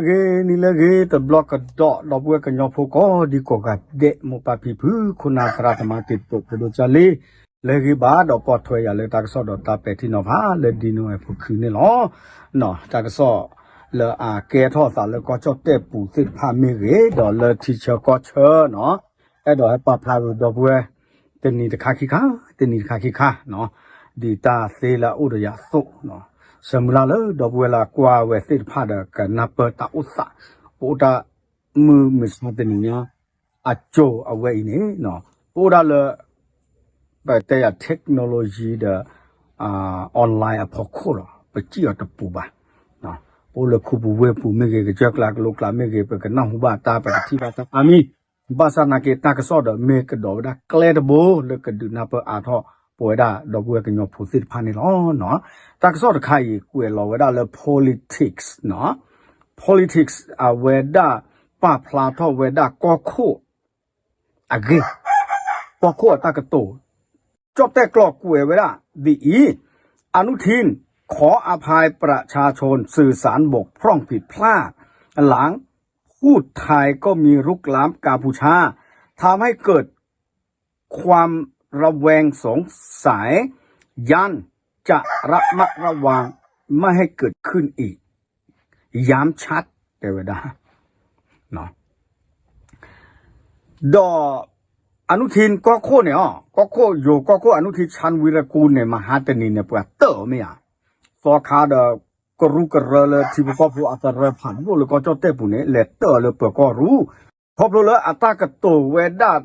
ဂ့ၤ နံၤလၢဂ့ၤ တဘျီကဒီး ဒီပုၢ်ဝဲၢ်ကညီဖိကိးဒံကိးဂၤဒဲး မိၢ်ပၢ်ဖံဖု ခိၣ်နၢ်သရၣ်သမါ တံၤသကိးဖိဒိၣ်ကၢ်လံ လၢဂ့ၤဘၣ်ဒီး ပိာ်ထွဲယၤလၢတၢ်ကစီၣ်ဒီးတၢ်ပဲာ်ထံနီၤဖး လၢဒ်နိဝဲၢ်ဖိခုန့ၣ်လီၤ. တၢ်ကစီၣ်လၢအကဲထီၣ်သးလၢကီၢ်ကၠီၣ်တဲၣ်ပူၤသ့ၣ်တဖၣ်မ့ၢ်ဂ့ၤ ဒီးလၢထံဆၢကီၢ်ဆၢနီၤ အဲၣ်ဒိးဟဲပာ်ဖျါဒီးဒီပုၢ်ဝဲၢ် တနံၤတခါခံခါ တနံၤတခါခံခါနီၤ ဒ်တၢ်သ့လၢအအိၣ်ဒီးယၤအသိးနီၤ ဆၢမုၢ်လၢ်လၢဒီပုၢ်ဝဲၢ်လၢအကွၢ်ဝဲသ့ၣ်တဖၣ်ဒီး ကနၢ်ပၢၢ်တၢ်အိၣ်သး ပအိၣ်တၢ်မုၢ်မဆါတနံၤညါ အစိၤအဝဲအံၤန့ၣ်နီၤ ပအိၣ်ဒၣ်လၢ ပတဲယၤ technology ဒီး online အဖီခိၣ်လီၤ ပစံၣ်အီၤတပူၤဘၣ် ပအိၣ်လၢခူပူၤဝ့ၢ်ပူၤမ့ၢ်ဂ့ၤ ကစၢၢ်ကျါကလိကျါမ့ၢ်ဂ့ၤ ပကနၢ်ဟူဘၣ်တၢ် ပကထံၣ်ဘၣ်တၢ်အါမံၤ ဘၣ်ဆၣ်နာ်က့ တၢ်ကစီၣ်ဒီးမ့ၢ်ကဒီးဝဲဒၣ်ကျဲတဘိလၢကဒုးနၢ်ပၢၢ်အါထီၣ် ပဝဲဒၣ်ဒီပုၢ်ဝဲၢ်ကညီဖိသ့ၣ်တဖၣ်န့ၣ်လီၤ. တၢ်ကစီၣ်တခါအံၤ ကွဲးလီၤဝဲဒၣ်လၢ politics နီၤ politics အဝဲဒၣ်ပာ်ဖျါထီၣ်ဝဲဒၣ်ကီၢ်ခိၣ်အဂ့ၢ် ကီၢ်ခိၣ်အတၢ်ကတိၤ ကၠီၣ်တဲၣ်ကျိာ်ကွဲးဝဲဒၣ် ဒ်အံၤ อนุทินขออภัยประชาชนสื่อสารบกพร่องผิดพลาด หลังพูดไทยก็มีรุกรานกัมพูชา ทำให้เกิดความระแวงสงสัย ยันจะระมัดระวังไม่ให้เกิดขึ้นอีก ย้ำชัด တဲဝဲဒၣ် ဒီး အနုထင် ကီၢ်ခိၣ်န့ၣ်အီၤ ကီၢ်ခိၣ်ယိၤကီၢ်ခိၣ် အနုထင် ချန်ဝီရကူၢ်န့ၣ် မဟါတနံၤန့ၣ် ပှၤတၢၣ်အီၤမ့ၢ်ဧါ, သီခါဒီး ကရူၢ်ကရၢလၢထံဖိကီၢ်ဖိအသရၢဖးဒိၣ်လၢကီၢ်ကၠီၣ်တဲၣ်ပူၤန့ၣ် လဲၤတၢၣ်အီၤလၢပၢၤကီၢ်ရူၢ်, ခီဖျိလၢအတၢ်ကတိၤဝဲဒၣ်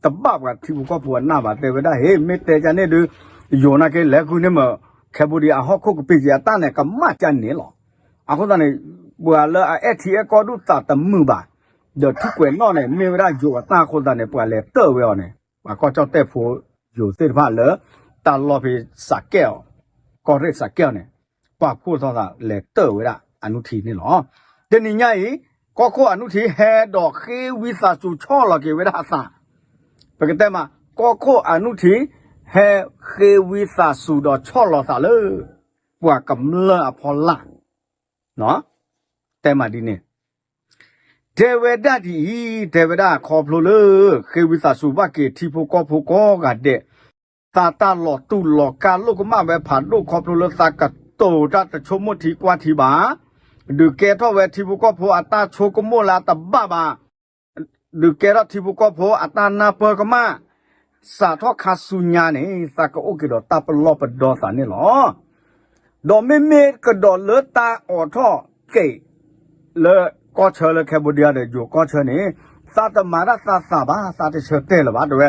တဘၣ်ပှၤထံဖိကီၢ်ဖိအနၢ်ဘၣ် တဲဝဲဒၣ် ဟ့ၣ် မ့ၢ်တဲကန့ၣ်ဒုး ယိၤနာ်က့လဲၤဃုန့ၣ်မ့ၢ် Cambodia အဟီၣ်ခိၣ်ကပ့ၤက့ၤအတၢ်န့ၣ် ကမၣ်ကန့ၣ်လီၤ. အဃိသတးန့ၣ် ပှၤလၢအအဲၣ်ထံအဲၣ်ကီၢ်ဒုးသးတမုာ်ဘၣ်, ဒီးထံကွဲးနီၣ်န့ၣ် မ့ၢ်ဝဲဒၣ်ယိၤအတၢ်အဃိသတးန့ၣ် ပှၤလဲၤတၢၣ်ဝဲအီၤန့ၣ် ပှၤကီၢ်ကၠီၣ်တဲၣ်ဖိယိၤသ့ၣ်တဖၣ်လၢ တၢ်လီၢ်ဖဲစးကဲၣ်အီၤ ကီၢ်ရ့ၣ်စးကဲၣ်အီၤန့ၣ် ပာ်ဖှိၣ်ထီၣ်သးလဲၤတၢၣ်ဝဲဒၣ်အနုထံန့ၣ်လီၤ. တနံၤညါအံၤ ကီၢ်ခိၣ်အနုထံဟဲဒီးဃ့ဝံသးစူၤဆီၣ်လီၤက့ၤဝဲဒၣ်အသး, ပကတဲမး ကီၢ်ခိၣ်အနုထံ ဟဲဃ့ဝံသးစူၤဒီးဆီၣ်လီၤသးလၢ ပှၤကမျၢၢ်အဖီလာ် တဲမးဒ်န့ၣ် တဲဝဲဒၣ်ဒ်အံၤ, တဲဝဲဒၣ်ခီဖျိလၢ ဃ့ဝံသးစူၤဘၣ်က့ၤထံဖိကီၢ်ဖိကိးဂၤဒဲး, သးတၢ်လီၤတူာ်လီၤကာ်လိာ်ကမၣ်ဝဲဖးဒိၣ်ခီဖျိလၢသးကတိၤတၢ်တဆိကမိၣ်ထံကွၢ်ထံဘၣ်, ဒုးကဲထီၣ်ဝဲထံဖိကီၢ်ဖိအတၢ်ဆိကမိၣ်လၢအတဘၣ်ဘၣ် ဒုးကဲထီၣ်ထံဖိကီၢ်ဖိအတၢ်နၢ်ပၢၢ်ကမၣ်, စးထီၣ်ခါဆူညါန့ၣ် သးကအိၣ်က့ၤဒီးတၢ်ပလီၢ်ပဒီသးန့ၣ်လီၤ. ဒီးမ့မ့ၢ်ကဒီးလၢတၢ်အိးထီၣ်က့ၤ လၢကီၢ်ဆၢလၢ Cambodia ဒီးယိၤကီၢ်ဆၢန့ၣ် သးတမၤတၢ်သးသးဘၣ်, သးတဆၢတဲာ်လၢၤဘၣ် တဲဝဲ,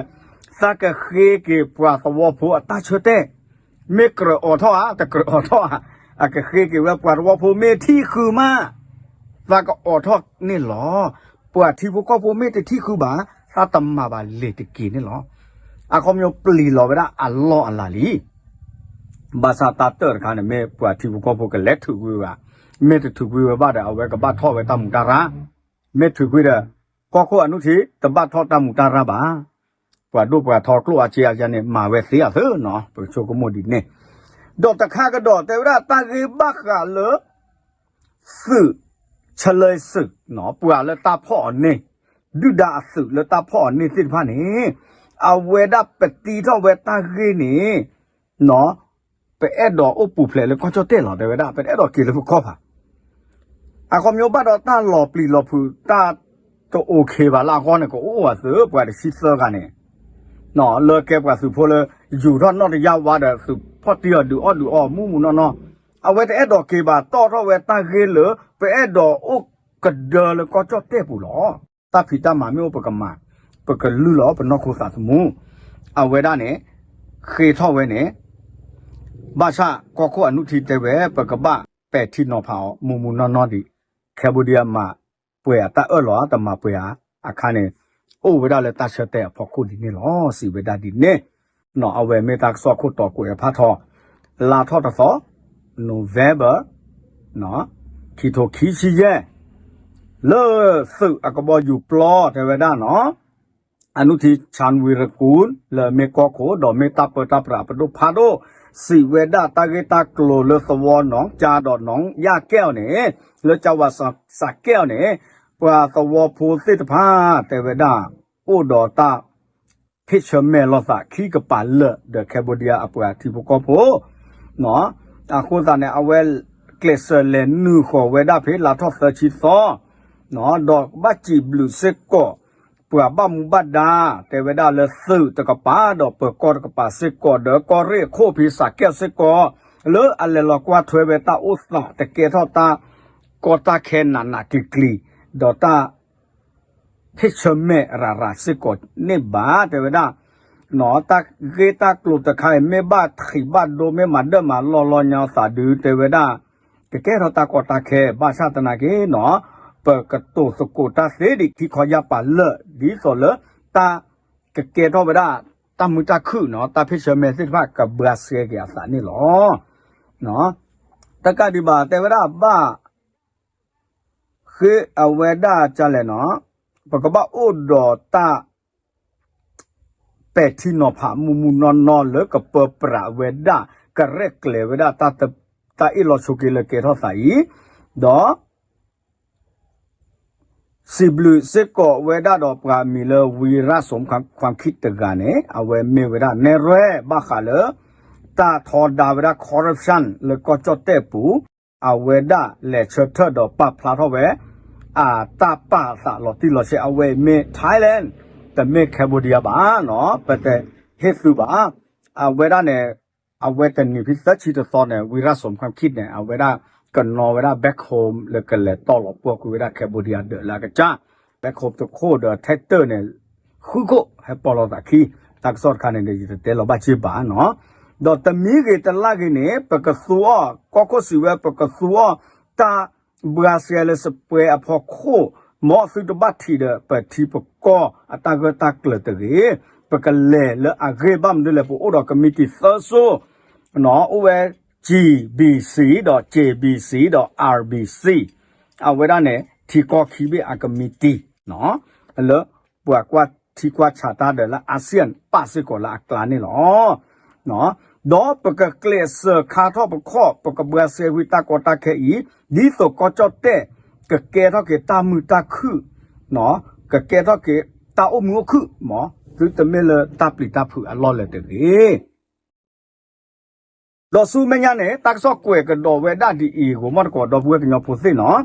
သးကဃ့က့ၤပှၤသဝီဖိအတၢ်ဆၢတဲာ်, မ့ၢ်ကြၢးအိးထီၣ်ဧါ တကြၢးအိးထီၣ်ဧါ, အကဃ့က့ၤဝဲပှၤသဝီဖိမ့ၢ်ထံၣ်ဃုမး သးကအိးထီၣ်န့ၣ်လီၤ. ပှၤထံဖိကီၢ်ဖိမ့ၢ်တထံၣ်ဃုဘၣ် သးတမၤဘၣ်လ့ၤတက့ၢ်န့ၣ်လီၤ. အခီပညီပျံၤလီၤဝဲဒၣ်အလီၢ်အလၤလံ. ဘၣ်ဆၣ်တၢ်တၢၣ်တခါန့ၣ် မ့ၢ်ပှၤထံဖိကီၢ်ဖိကလဲၤထုးကွံာ်ဝဲဘၣ်, မ့ၢ်တထုးကွံာ်ဝဲဘၣ်ဒီး အဝဲကဘၣ်ထီၣ်ဝဲတၢ်မူးတၢ်ရၢ်, မ့ၢ်ထုးကွံာ်ဒီး ကီၢ်ခိၣ်အနုထံ တဘၣ်ထီၣ်တၢ်မူးတၢ်ရၢ်ဘၣ်. ပှၤဒိၣ်ပှၤထီကျိၣ်အါစ့အါယါန့ၣ် မၤဝဲသ့အသၢနီၤ, ပကဆိကမိၣ်ဒ်န့ၣ်, ဒီးတခါကဒီးတဲဝဲဒၣ်တၢ်ဂ့ၢ်ဘၣ်ဃးလၢ သုး ဆလၢသုး ပှၤလၢတၢ်ဖီၣ်အီၤန့ၢ်, ဒုၣ်ဒါအသုးလၢတၢ်ဖီၣ်အီၤန့ၢ်သ့ၣ်တဖၣ်န့ၣ်, အဝဲဒၣ်ပတံထီၣ်ဝဲတၢ်ဂ့ၢ်န့ၣ်, ပအဲၣ်ဒိးအိၣ်ပူၤဖျဲးလၢကီၢ်ကၠီၣ်တဲၣ်လီၤ တဲဝဲဒၣ် ပတအဲၣ်ဒိးက့ၤလၢပကီၢ်ဘၣ်. အခီပညီဘၣ်ဒီးတၢ်လီၤပျံၤလီၤဖုး တၢ်တအိၣ်ခ့ဘၣ်လၢအဂီၢ်န့ၣ် ကအိၣ်ဝဲသုး ပှၤတဆံသၢဂၤန့ၣ် လၢကဲပှၤသုးဖိလၢ ယူၤထီၣ်နီၣ်တယၢ်ဝါဒီး သုးဖီၣ်တံၢ်အီၤဒုးအီၣ်ဒုးအီမူးမူးနီၢ်နီၢ်, အဝဲတအဲၣ်ဒိးက့ၤဘၣ်တီၣ်ထီၣ်ဝဲတၢ်ဂ့ၢ်လၢ ပအဲၣ်ဒိးအိၣ်ကဒၢလၢကီၢ်ကၠီၣ်တဲၣ်ပူၤလီၤ. တၢ်ဖံးတၢ်မၤမ့ၢ်အိၣ်ပကမၤ, ပကလုၢ်လီၤပနီၢ်ခိသးသမူ, အဝဲဒၣ်န့ၣ် ဃ့ထီၣ်ဝဲန့ၣ် ဘၣ်ဆၣ်ကီၢ်ခိၣ်အနုထံတဲဝဲ ပကဘၣ်ပဲာ်ထံနီၤဖးအီၤ မူးမူးနီၢ်နီၢ်ဒံး, Cambodia မၤပှဲၤအတၢ်အၢၣ်လီၤ တမၤပှဲၤဧါ, အခါန့ၣ် အိၣ်ဝဲဒၣ်လၢတၢ်ဆၢတဲာ်အဖီခိၣ်ဒ်န့ၣ်လီၤ စံးဝဲဒၣ်ဒ်န့ၣ်, အဝဲမ့ၢ်တၢ်ကစီၣ်ခိၣ်တီကွဲးအဖးထီ, လါထီၣ်တသီ, November, ခံထိခံဆံယဲၢ်, လၢသုးအကဘီယူၤပျီတဲဝဲဒၣ်နီၤ အနုထံ ချန်ဝီရကူၣ် လၢမ့ၢ်ကီၢ်ခိၣ် ဒီးမ့ၢ်တၢ်ပၢတၢ်ပြးအပဒိၣ်ဖးဒိၣ် စံးဝဲဒၣ်တၢ်ဂ့ၢ်တၢ်ကျိၤလၢသဝီနီၢ်ကၠါဒီးနီၢ်ယၣ်ကဲၣ်အီၤန့ၣ်, လၢကၠါဝးစးကဲၣ်အီၤန့ၣ်, ပှၤသဝီဖိသ့ၣ်တဖၣ်တဲဝဲဒၣ် အိၣ်ဒီးတၢ် ဖ့ၣ်ဆၢမဲာ်လိာ်သးခံကပၤလၢာ်ဒီး Cambodia အပှၤထံဖိကီၢ်ဖိ အဃိသတးန့ၣ် အဝဲကျဲးစၢးလဲၤနုာ်ဃီၤဝဲဒၣ်ဖဲလါထီၣ်သၢဆံသီ, ဒီးကဘၣ်စံးဘျုးစ့ၢ်ကီး ပှၤဘၣ်မူဘၣ်ဒါ တဲဝဲဒၣ်လၢသုးတကပၤ ဒီးပၢၤကီၢ်တကပၤစ့ၢ်ကီး ဒီးကီၢ်ရ့ၣ်အခိၣ်ဖဲစးကဲၣ်စ့ၢ်ကီး လၢအလဲၤလီၤကွၢ်ထွဲဝဲတၢ်အိၣ်သးတကဲထီၣ်တၢ်ကီတၢ်ခဲနးနးကျံၤကျံၤ ဒီးတၢ် ဖ့ၣ်ဆၢမဲာ်ရၤရၤစ့ၢ်ကီးန့ၣ်ဘၣ် တဲဝဲဒၣ်, တၢ်ဂ့ၢ်တၢ်ကျိၤတခါအံၤ မ့ၢ်ဘၣ်ထံးဘၣ်ဒိ မ့ၢ်မၤဒၢၣ်မၤလီၢ်လီၢ်ညါသးဒု တဲဝဲဒၣ်, ကကဲထီၣ်တၢ်ကီတၢ်ခဲ ဘၣ်ဆၣ်သနာ်က့နီၤ, ပကတိၤသကိးတၢ်သ့ဒံးခံခီယၢ်ပၤလၢာ် ဒ်သိးလၢ တၢ်ကကဲထီၣ်ဝဲဒၣ် တၢ်မုာ်တၢ်ခုၣ်နီၤ, တၢ်ဖ့ၣ်ဆၢမဲာ်သ့ၣ်တဖၣ်ကဘှါဆှဲက့ၤအသးန့ၣ်လီၤ. တကးဒံးဘၣ် တဲဝဲဒၣ်ဘၣ် ဃ့အဝဲဒၣ်ကလဲၣ်နီၤ, ပကဘၣ်အိၣ်ဒီးတၢ် ပဲာ်ထံနီၤဖးမုၢ်မုၢ်နီၢ်နီၢ်လၢကပၢပြးဝဲဒၣ် ကရဲၣ်ကျဲၤဝဲဒၣ် တၢ်အ့ၣ်လိာ်ဆိးက့ၤလၢကဲထီၣ်သးအံၤ, ဒီး စံးဘျုးစ့ၢ်ကီးဝဲဒၣ်ဒီးပှၤမံၤလၢ ဝံရၣ်စိမ်ခွါခံတဂၤန့ၣ် အဝဲမ့ၢ်ဝဲဒၣ်နဲၣ်ရွဲၣ်ဘၣ်ဃးလၢ တၢ်ထီဒါဝဲဒၣ် corruption လၢကီၢ်ကၠီၣ်တဲၣ်ပူၤ, အဝဲဒၣ်လဲၤဆၢထၢၣ်ဒီးပာ်ဖျါထီၣ်ဝဲ အတၢ်ပာ်အသးလီၤတံၢ်လီၤဆဲး အဝဲအံၤမ့ၢ် Thailand တမ့ၢ် Cambodia ဘၣ်နီၤ ပတဟ့ၣ်သုဘၣ်. အဝဲဒၣ်န့ၣ် အဝဲတနံၤဖဲသၢဆံတသီန့ၣ် ဝံရၣ်စိမ်ခွါခံန့ၣ် အဝဲဒၣ်ကနီၤဝဲဒၣ် back home လၢကလဲၤတီၢ်လီၤပှီၢ်ကွံာ်ဝဲဒၣ် Cambodia ဒၢးလၢအကစၢ် back home တခိၣ်ဒီး tractor န့ၣ် ဃုခိၣ်ဟဲပိာ်လိာ်သးခံ, တၢ်ကစီၣ်တခါန့ၣ်ဒီး ယတတဲလီၤဘၣ်စ့ၢ်ဘၣ်နီၤ. ဒီးတမံၤဂ့ၤတလၢ်ဂ့ၤန့ၣ် ပကသူအီၤ ကီၢ်ခိၣ်စံးဝဲ ပကသူအီၤ တၢ်ဘှါစဲလၢစပွဲအဖီခိၣ် မ်သုတဘၣ်ထံးဒီး ပထံပကီၢ်အတၢ်ဂၢၢ်တၢ်ကျၢၤတဂ့ၤ, ပကလဲၤလၢအဂ့ၢ်ဘၣ်မနုၤလဲၣ် ပအိၣ်ဒီးကမံးတံာ်သၢစိ အိၣ်ဝဲ G B C ဒီး J B C ဒီး R B C အဝဲဒၣ်န့ၣ် ထံကီၢ်ခံဘ့ၣ်အကမံးတံာ် လၢပှၤကွၢ်ထံကွၢ်ဆးတၢ်ဒီးလၢ ASEAN ပာ်စ့ၢ်ကီးလၢအကျါန့ၣ်လီၤ. ဒီးပကကျဲးစၢးခါထီၣ်ပခီၣ် ပကဘှါစဲဝံၤတၢ်ကီတၢ်ခဲအံၤ ဒ်သိးကီၢ်ကၠီၣ်တဲၣ် ကကဲထီၣ်က့ၤတၢ်မုာ်တၢ်ခုၣ် ကကဲထီၣ်က့ၤတၢ်အိၣ်မုာ်အိၣ်ခုၣ်မး သုတမ့ၢ်လၢတၢ်ပျံၤတၢ်ဖုးအလီၢ်လၢၤတဂ့ၤ. ဒီးဆူမဲာ်ညါန့ၣ် တၢ်ကစီၣ်ကွဲးကဒီးဝဲဒၣ်ဒ်အံၤ ဂီၤမီၢ်တကိး ဒီပုၢ်ဝဲၢ်ကညီဖိသ့ၣ်နီၤ,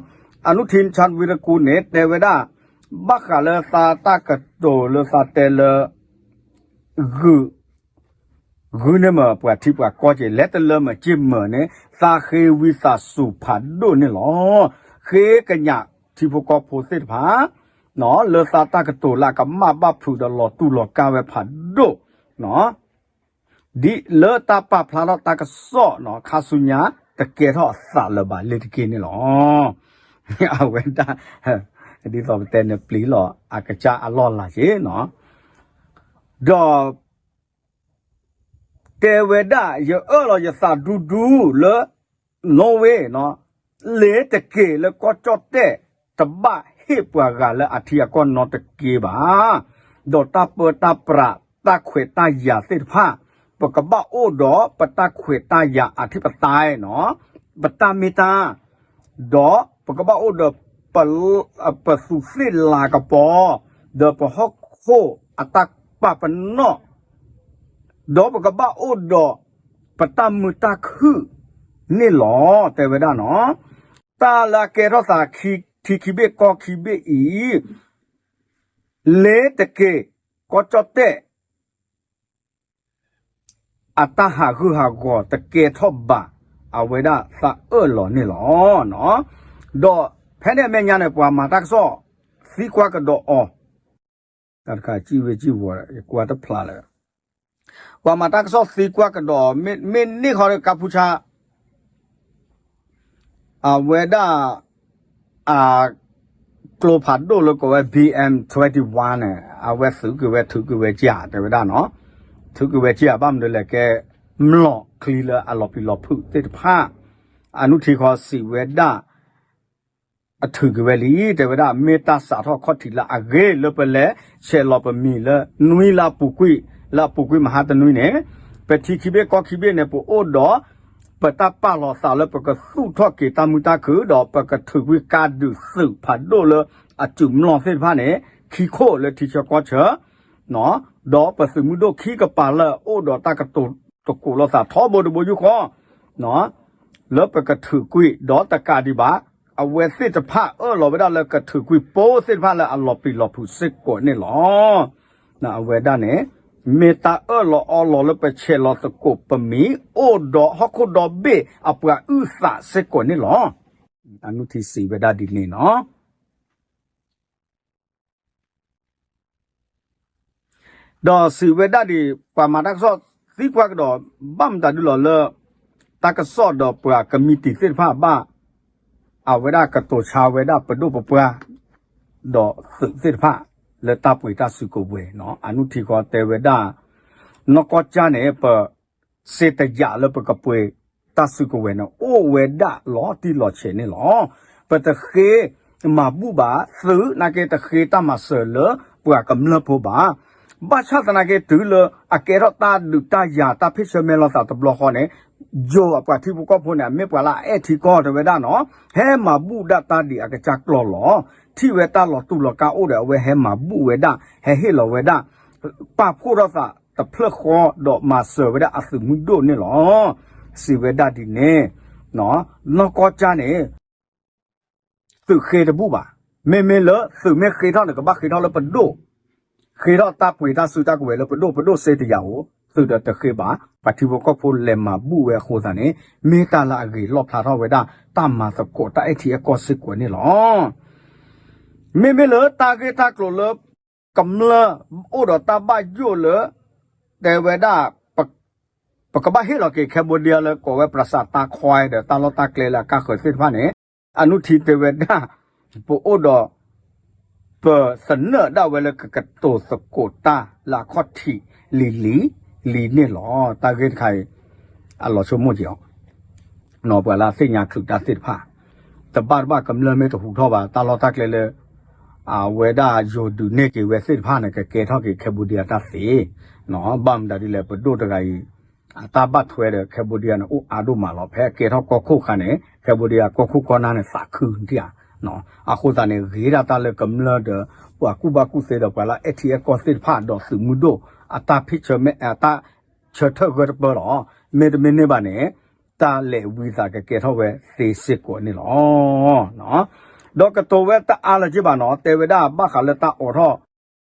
အနုထံၣ် ချၢၣ်ဝံရကူၣ်န့ၣ် တဲဝဲဒၣ် ဘၣ်ဃးလၢသးတၢ်ကတိၤလၢသးတဲလၢ ဂုာ် ဂုာ်န့ၢ်မ့ၢ်ပှၤထံပှၤကီၢ်က့ၤ လဲၤတလၢမ့ၢ်က့ၢ်မ့ၢ်န့ၣ် သးဃ့ဝံသးစူၤဖးဒိၣ်န့ၣ်လီၤ. ဃ့ကညးထံဖိကီၢ်ဖိသ့ၣ်တဖၣ် လၢသးတၢ်ကတိၤလၢအကမၣ်ဘၣ်ဖုးဒီးလီၤတူၢ်လီၤကာ်ဝဲဖးဒိၣ် ဒ်လၢတၢ်ပာ်ဖျါထီၣ်တၢ်ကစီၣ်နီၤ ခါဆူညါ တကဲထီၣ်အသးလၢၤဘၣ်လ့ၤတက့ၢ်န့ၣ်လီၤ. အဝဲဒၣ် ဒ်သိးပတဲန့ၣ် ပျံၤလီၤအကစၢ်အလီၢ်လၢ်က့ၤနီၤ, ဒီး တဲဝဲဒၣ် ယအၢၣ်လီၤယသးဒူဒူလၢ Norway နီၤ, လ့ၤတက့ၢ်လၢကီၢ်ကၠီၣ်တဲၣ် တဘၣ်ဟ့ၣ်ပှၤဂၤလၢအထံအကီၢ်နီတက့ၢ်ဘၣ်, ဒီးတၢ်ပၢတၢ်ပြး တၢ်ခွဲးတၢ်ယာ်သ့ၣ်တဖၣ် ပကဘၣ်အိၣ်ဒီးပတၢ်ခွဲးတၢ်ယာ်အထံပသးနီၤ, ပတၢ်မ့ၢ်တၢ် ဒီးပကဘၣ်အိၣ်ဒီး ပ ပသူးသ့ၣ်လၤကပီၤ, ဒီးပဟီၣ်ခိၣ်အတၢ်ပာ်ပနီၣ်, ဒီးပကဘၣ်အိၣ်ဒီးပတၢ်မုာ်တၢ်ခုၣ်န့ၣ်လီၤ တဲဝဲဒၣ်နီၤ. တၢ်လၢအကဲထီၣ်သးထံခံဘ့ၣ်ကီၢ်ခံဘ့ၣ်အံၤ လ့ၤတက့ၢ် ကီၢ်ကၠီၣ်တဲၣ် အတၢ်ဟးဂူာ်ဟးဂီၤတကဲထီၣ်ဘၣ် အဝဲဒၣ်သးအၢၣ်လီၤန့ၣ်လီၤ. ဒီးဖဲန့ၣ်အမဲာ်ညါန့ၣ် ပှၤမၤတၢ်ကစီၣ်သံကွၢ်ကဒီးအီၤ, တၢ်တခါစံၣ်ဝ့စံၣ်ဝီၤ ယကွၢ်တဖျါလၢ ပှၤမၤတၢ်ကစီၣ်သံကွၢ်ကဒီးအီၤ မ့ၢ်န့ၢ်ဃီဒီးကါပူၤဆါ အဝဲဒၣ် အ ကျိဖးဒိၣ်လၢကိးဝဲ B M twenty-one န့ၣ် အဝဲသုးက့ၤဝဲ ထုးက့ၤဝဲကၠၢ် တဲဝဲဒၣ်နီၤ, ထုးက့ၤဝဲကၠၢ် ဘၣ်မနုၤလဲၣ်ကဲ မျိာ်ချံလၢအလီၤပျံၤလီၤဖုးသ့ၣ်တဖၣ် အနုထံၣ်ဃီစံးဝဲဒၣ် အထုးက့ၤဝဲလံ တဲဝဲဒၣ် မ့ၢ်တၢ်စးထီၣ်ခီၣ်ထံးလၢအဂ့ၤလၢပလဲၤဆဲးလီၤပမံၤလၢနွံလၢအပူၤကွံာ် လၢအပူၤကွံာ်မဟါတနွံန့ၣ် ပထံခံဘ့ၣ်ကီၢ်ခံဘ့ၣ်န့ၣ် ပအိၣ်ဒီး ပတၢ်ပာ်လီၤသးလၢပကသူၣ်ထီၣ်က့ၤတၢ်မုာ်တၢ်ခုၣ် ဒီးပကထုးကွံာ်ကါဒုးသုးဖးဒိၣ်လၢအစုးမျီၢ်သ့ၣ်တဖၣ်န့ၣ် ခံခိၣ်လၢထံဆၢကီၢ်ဆၢ ဒီးပသုးမုၢ်ဒိၣ်ခံကပၤလၢအအိၣ်ဒီးတၢ်ကတိၤသကိးလိာ်သးထီဘိတဘိယူၢ်ဃီ လၢပကထုးကွံာ် ဒီးတကးဒံးဘၣ် အဝဲသ့ၣ်တဖၣ်အၢၣ်လီၤဝဲဒၣ်လၢကထုးကွံာ်ပိသ့ၣ်တဖၣ်လၢအလီၤပျံၤလီၤဖုးစ့ၢ်ကီးန့ၣ်လီၤ. အဝဲဒၣ်န့ၣ် မ့ၢ်တၢ်အၢၣ်လီၤအီလီၤလၢပဆဲးလီၤသကိးပမံၤ အိၣ်ဒီးဟီၣ်ခိၣ်ဒီဘ့ၣ်အပှၤအုၣ်သးစ့ၢ်ကီးန့ၣ်လီၤ. အနုထံစံးဝဲဒၣ်ဒ်န့ၣ်နီၤ. ဒီးစံးဝဲဒၣ်ဒ် ပှၤမၤတၢ်ကစီၣ်သံကွၢ်ကဒီး ဘၣ်မတၤဒုလီၤလၢ တၢ်ကစီၣ်ဒီးပှၤကမံးတံာ်သ့ၣ်တဖၣ်ဘၣ် အဝဲဒၣ်ကတိၤဆါဝဲဒၣ်ပဒိၣ်ပပှၢ် ဒီးသုးသ့ၣ်တဖၣ် လၢတၢ်ပှ့ၤတၢ်စုကဝဲၤနီၤ အနုထံဃီတဲဝဲဒၣ် နီၢ်ကီၢ်ကၠၢ်န့ၣ် ပ စ့တယာ်လၢပကပှ့ၤတၢ်စုကဝဲၤန့ၣ် အိၣ်ဝဲဒၣ်လီၤတံၢ်လီၤဆဲးန့ၣ်လီၤ. ပတဃ့မၤဘူၣ်ဘၣ် သုးနာ်က့တဃ့တၢ်မၤစၢၤလၢပှၤကမျၢၢ်ဖိဘၣ်. ဘၣ်ဆၣ်သနာ်က့တုၤလၢအကဲထီၣ်တၢ်ဒုးတၢ်ယၤတၢ်ဖ့ၣ်ဆၢမဲလီၤသးတဘျီဃီန့ၣ် ယိၤအပှၤထံဖိကီၢ်ဖိန့ၣ် အမ့ၢ်ပှၤလၢအအဲၣ်ထံကီၢ်တဲဝဲဒၣ်နီၤ ဟဲမၤဘူၣ်ဒၣ်တၢ်ဒံးအကစၢ်ကျီၢ်လီၤ. ထံၣ်ဝဲတၢ်လီၤတူာ်လီၤကာ်အိၣ်ဒီး အဝဲဟဲမၤဘူၣ်ဝဲဒၣ် ဟဲဟ့ၣ်လီၤဝဲဒၣ် ပာ်ဖှိၣ်ထီၣ်သးတဖျၢၣ်ဃီဒီးမၤစၢၤဝဲဒၣ်အသုးမုၢ်ဒိၣ်န့ၣ်လီၤ. စံးဝဲဒၣ်ဒ်န့ၣ် နီၢ်ကီၢ်ကၠၢ်န့ၣ် သုးဃ့တဘူၣ်ဘၣ်. မ့မ့ၢ်လၢသုးမ့ၢ်ဃ့ထီၣ်န့ၣ် ကဘၣ်ဃ့ထီၣ်လၢပဒိၣ်, ဃ့ထီၣ်တၢ်ပှ့ၤတၢ်စုတၢ်ကဝဲၤလၢပဒိၣ်, ပဒိၣ်စ့တယာ်ဧိၤ, သုးဒီးတဃ့ဘၣ်. ပှၤထံဖိကီၢ်ဖိလဲၤမၤဘူၣ်ဝဲအဃိသတးန့ၣ် မ့ၢ်တၢ်လၢအဂ့ၤလီၣ်ဖျါထီၣ်ဝဲဒၣ် တၢ်မၤသကိးတၢ်အဲၣ်ထံအဲၣ်ကီၢ်စ့ၢ်ကီးန့ၣ်လီၤ. မ့မ့ၢ်လၢတၢ်ဂ့ၢ်တၢ်ကျိၤလၢ ကမျၢၢ်အိၣ်ဒီးတၢ်ဘၣ်ယိၣ်လၢ တဲဝဲဒၣ် ပကဘၣ်ဟ့ၣ်လီၤက့ၤ Cambodia လၢကိးဝဲ ပရၢစးတၢ်ခွါဒီးတၢ်လီၢ်တၢ်ကျဲလၢအကါဃၢၤသ့ၣ်တဖၣ်န့ၣ် အနုထံတဲဝဲဒၣ် ပအိၣ်ဒီး ပသနၢၣ်ဒၣ်ဝဲလၢကကတိၤသကိးတၢ်လၢအခီၣ်ထံးလံၤလံၤလံၤန့ၣ်လီၤ. တၢ်ဂ့ၢ်တခါအံၤ အလီၤဆိကမိၣ်က့ၤအီၤ ပှၤလၢအသ့ၣ်ညါချုးတၢ်သ့ၣ်တဖၣ် တဘၣ်တဘၣ်ကမျၢၢ်မ့ၢ်တဟူးထီၣ်ဘၣ် တၢ်လီၢ်တၢ်ကျဲလၢ အဝဲဒၣ်ယိၤဒုးန့ၢ်က့ၤဝဲသ့ၣ်တဖၣ်န့ၣ် ကကဲထီၣ်က့ၤ Cambodia တၢ်သ့, ဘၣ်မတၤဒ်လဲၣ် ပဒိၣ်တဂၤအံၤ အတၢ်ဘၣ်ထွဲဒီး Cambodia န့ၣ် အိၣ်အါဒိၣ်မးလီၤ. ဖဲကဲထီၣ်ကီၢ်ခိၣ်အခါန့ၣ် Cambodia ကီၢ်ခိၣ်ကီၢ်နၢ်န့ၣ် သးခုဒံးဧါ. အဃိသတးန့ၣ် ဂ့ၤဒၣ်တၢ်လၢကမျၢၢ်ဒီး ပှၤကူၣ်ဘၣ်ကူၣ်သ့ဒီး ပှၤလၢအဲၣ်ထံအဲၣ်ကီၢ်သ့ၣ်တဖၣ်ဒီးသုးမုၢ်ဒိၣ် အတၢ်ဖ့ၣ်ဆၢမဲ အတၢ်ဆၢထၢၣ်ဂၢၢ်တပၢလီၤ. မ့တမ့ၢ်န့ၣ်ဘၣ်န့ၣ် တၢ်လဲၤဝံသးကကဲထီၣ်ဝဲသ့စ့ၢ်ကီးန့ၣ်လီၤ. ဒီးကတိၤဝဲတအါလၢၤက့ဘၣ်နီၤ တဲဝဲဒၣ်ဘၣ်ဃးလၢတၢ်အိး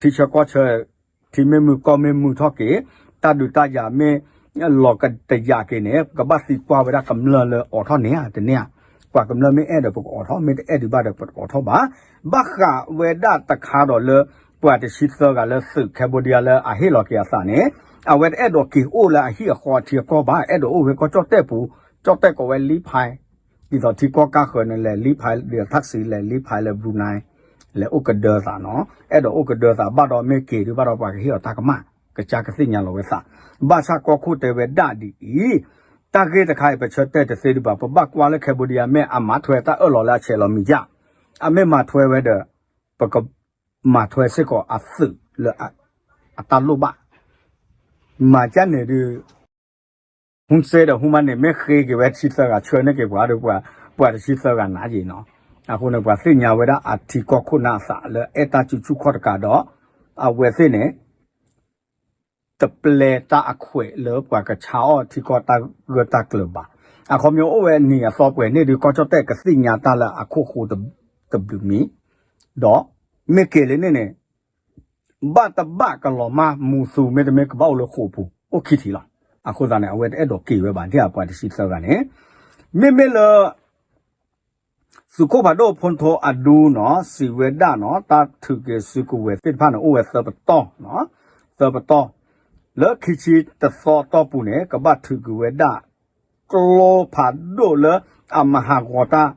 ထီၣ် ထံဆၢကီၢ်ဆၢ ထံမ့ၢ်မုာ်ကီၢ်မ့ၢ်မုာ်ထီၣ်က့ၤ တၢ်ဒုးတၢ်ယၤမ့ၢ်လီၤကတယာ်က့ၤန့ၣ် ပကဘၣ်သံကွၢ်ဝဲဒၣ်ကမျၢၢ်လၢအိးထီၣ်န့ၢ်ဧါတန့ၢ်ဧါ. ပှၤကမျၢၢ်မ့ၢ်အဲၣ်ဒီးပကအိးထီၣ် မ့ၢ်တအဲၣ်ဒုးဘၣ်ဒီးပတအိးထီၣ်ဘၣ်. ဘၣ်ဃးဝဲဒၣ်တခါဒီးလၢ ပှၤတဆံသၢဂၤလၢသုး Cambodia လၢအဟ့ၣ်လီၤက့ၤအသးန့ၣ် အဝဲတအဲၣ်ဒိးက့ၤအိၣ်လၢအဟံၣ်အဃီအထံအကီၢ်ဘၣ် အဲၣ်ဒိးအိၣ်ဝဲကီၢ်ကၠီၣ်တဲၣ်ပူၤ ကၠီၣ်တဲၣ်ကိးဝဲလံဖဲ ဒ်သိးထံကီၢ်ကါဃၢၤန့ၣ် လဲၤလံဖဲဒီး taxi လဲၤလံဖဲလၢ Brunei လဲၤအိၣ်ကဒၢသးနီၤ အဲၣ်ဒိးအိၣ်ကဒၢသး ဘၣ်ဒီးမ့ၢ်က့ၤဒုးဘၣ်ဒီးပှၤကဟ့ၣ်အီၤတၢ်ကမၣ် ကစၢ်ကသ့ၣ်ညါလီၤဝဲသး ဘၣ်ဆၣ်ကီၢ်ခိၣ်တဲဝဲဒၣ်ဒ်အံၤ တၢ်ဂ့ၢ်တခါအံၤ ပဆၢတဲာ်တသ့ဒံးဘၣ် ပဘၣ်ကွၢ်လၢ Cambodia မ့ၢ်အမၤထွဲတၢ်အၢၣ်လီၤလၢအဆဲးလီၤမံၤယၣ် အမ့ၢ်မၤထွဲဝဲဒီး ပကမၤထွဲစ့ၢ်ကီးအသုးလၢ အတၢ်လိၣ်ဘၣ် မၤကၢ်န့ၣ်ဒုး ဟူစ့ဒီးဟူမးန့ၣ် မ့ၢ်ဃ့က့ၤဝဲတဆံသၢဂၤ ဆှၢန့ၢ်က့ၤပှၤဒီး ပှၤတဆံသၢဂၤနးယံာ်နီၤ. အဃိန့ၣ် ပှၤသ့ၣ်ညါဝဲဒၣ်အထံကီၢ်ခိၣ်နၢ်အသးလၢအဲၣ်တၢ်စုဆူၣ်ခီၣ်တကးဒီး အဝဲသ့ၣ်န့ၣ် တပျဲတၢ်အခွဲးလၢပှၤကဆါအီၣ်ထံကီၢ်တၢ်ဂၢၢ်တၢ်ကျၢၤဘၣ်. အခီပညီအိၣ်ဝဲအနံၤအသီပှဲၤန့ၣ်ဒုး ကီၢ်ကၠီၣ်တဲၣ်ကသ့ၣ်ညါတၢ်လၢအခိၣ်ဃိတဘျုးမံၤ ဒီးမ့ၢ်က့ၤလၢန့ၣ်န့ၣ် ဘၣ်တဘၣ်ကလီၤမၢ်မူသူ မ့တမ့ၢ်ကဘၣ်အိၣ်လၢဃိာ်ပူၤ အိၣ်ခံထံၣ်လီၤ. အဃိသတးန့ၣ် အဝဲတအဲၣ်ဒိးက့ၤဝဲဘၣ် ဒ်အပှၤတဆံသၢဂၤန့ၣ် မ့မ့ၢ်လၢ သုးခိၣ်ဖးဒိၣ်ဖိထိအဒူနီၤ စံးဝဲဒၣ်နီၤ တၢ်ထုးက့ၤစုကဝဲၤသ့ၣ်တဖၣ်န့ၣ် အိၣ်ဝဲသၢပတီၢ်, သၢပတီၢ်, လၢခံဆံတသီအတီၢ်ပူၤန့ၣ် ကဘၣ်ထုးက့ၤဝဲဒၣ် ကျိဖးဒိၣ်လၢအမၤဟးဂီၤတၢ်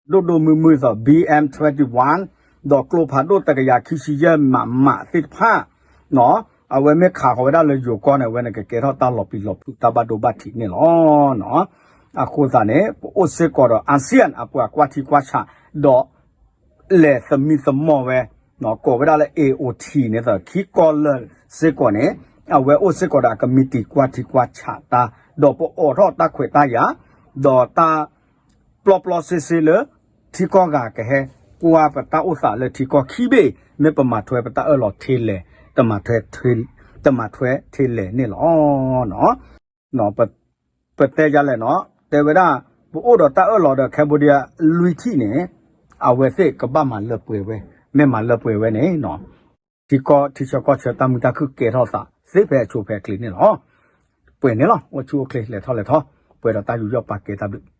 ဒိၣ်ဒိၣ်မုၢ်မုၢ်သိး ဘီအမ် twenty-one ဒီးကျိဖးဒိၣ်တကယၤခံဆံယဲၢ်မးမးသ့ၣ်တဖၣ် အဝဲမ့ၢ်ခးဃီၤဝဲဒၣ်လၢယိၤကီၢ်န့ၣ် အဝဲန့ၣ်ကကဲထီၣ်တၢ်လီၤပျံၤလီၤဖုးတၢ်ဘၣ်ဒိဘၣ်ထံးန့ၣ်လီၤ. အဃိသတးန့ၣ် ပအိၣ်စ့ၢ်ကီးဒီး ASEAN အပှၤကွၢ်ထံကွၢ်ဆး ဒီး လဲၤသမံသမိးဝဲ ကိးဝဲဒၣ်လၢ AOT န့ၣ်သး ခံကီၢ်လၢာ်စ့ၢ်ကီးန့ၣ် အဝဲအိၣ်စ့ၢ်ကီးဒီးအကမံးတံာ်ကွၢ်ထံကွၢ်ဆးတၢ် ဒီးပအိးထီၣ်တၢ်ခွဲးတၢ်ယာ် ဒီးတၢ် ပျီပျီစ့စ့လၢ ထံကီၢ်ဂၤကဟဲကွၢ်ပတၢ်အိၣ်သးလၢထံကီၢ်ခံဘ့ၣ် မ့ၢ်ပမၤထွဲပတၢ်အၢၣ်လီၤထဲလဲၣ်, တမၤထွဲထဲလဲၣ်န့ၣ်လီၤ. ပတဲယၤလဲၣ်နီၤ, တဲဝဲဒၣ် ပအိၣ်ဒီးတၢ်အၢၣ်လီၤဒီး Cambodia လွံၢ်ထံၣ်န့ၣ် အဝဲသ့ၣ်ကဘၣ်မၤလၢပှဲၤဝဲ, မ့ၢ်မၤလၢပှဲၤဝဲန့ၣ် ထံကီၢ်ထံဆၢကီၢ်ဆၢတၢ်မုာ်တၢ်ခုၣ်ကဲထီၣ်သး သ့ဖဲအဆိဖဲအချ့န့ၣ်လီၤ. ပှဲၤန့ၣ်လီၤ. အိၣ်ဆူၣ်အိၣ်ချ့ လဲၤထီၣ်လဲၤထီ, ပှဲၤဒီးတၢ်ယူးယီၣ်ပာ်ကဲတၢ်ဘျုး